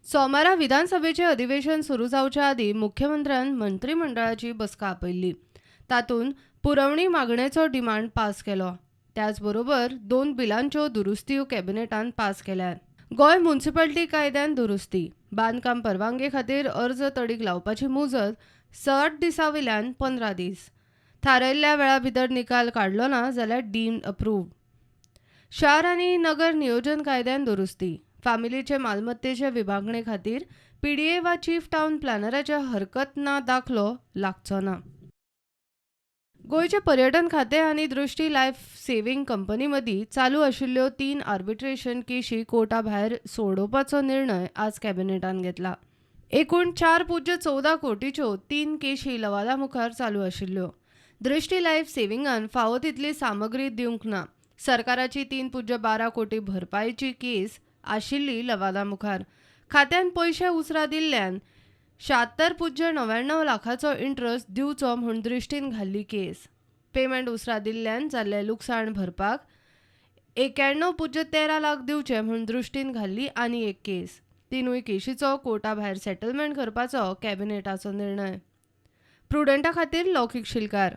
सोमारा विधानसभेचें अधिवेशन सुरू जावच्या आदीं मुख्यमंत्र्यान मंत्रीमंडळाची बसका आपयल्ली. तातूंत पुरवणी मागणेचो डिमांड पास केलो. त्याच बरोबर दोन बिलांच्यो दुरुस्त्यो कॅबिनेटान पास केल्यात. गोंय म्युनिसिपालिटी कायद्यान दुरुस्ती, बांदकाम परवानगे खातीर अर्ज तडीक लावपाची मुजत 60 दिसां वयल्यान 15 दीस, थारायल्ल्या वेळा भितर निकाल काडलो ना जाल्यार डीम्ड अप्रूव्ह. शार आनी नगर नियोजन कायद्यान दुरुस्ती, फामिलीचे मालमत्तेचे विभागणे खातीर पीडीए वा चीफ टावन प्लॅनराच्या हरकत ना दाखलो लागचो ना. गोंयचे पर्यटन खातें आनी दृष्टी लायफ सेव्हिंग कंपनी मदीं चालू आशिल्ल्यो 3 आर्बिट्रेशन केशी कोर्टा भायर सोडोवपाचो निर्णय आज कॅबिनेटान घेतला. एकूण 4.14 कोटीच्यो 3 केशी लवादा मुखार चालू आशिल्ल्यो. दृष्टी लायफ सेव्हिंगान फावो तितली सामग्री दिवंक ना. सरकाराची 3.12 कोटी भरपायेची केस आशिल्ली लवादा मुखार. खात्यान पयशे उसरा दिल्ल्यान 76.99 लाखाचो इंट्रस्ट दिवचो म्हूण दृष्टीन घाल्ली केस. पेमेंट उसरा दिल्ल्यान जाल्लें लुकसाण भरपाक 91.13 लाख दिवचे म्हूण दृष्टीन घाल्ली आनी एक केस. तिनूय केशीचो कोर्टा भायर सेटलमेंट करपाचो कॅबिनेटाचो निर्णय. प्रुडंटा खातीर लौकीक शिलकार.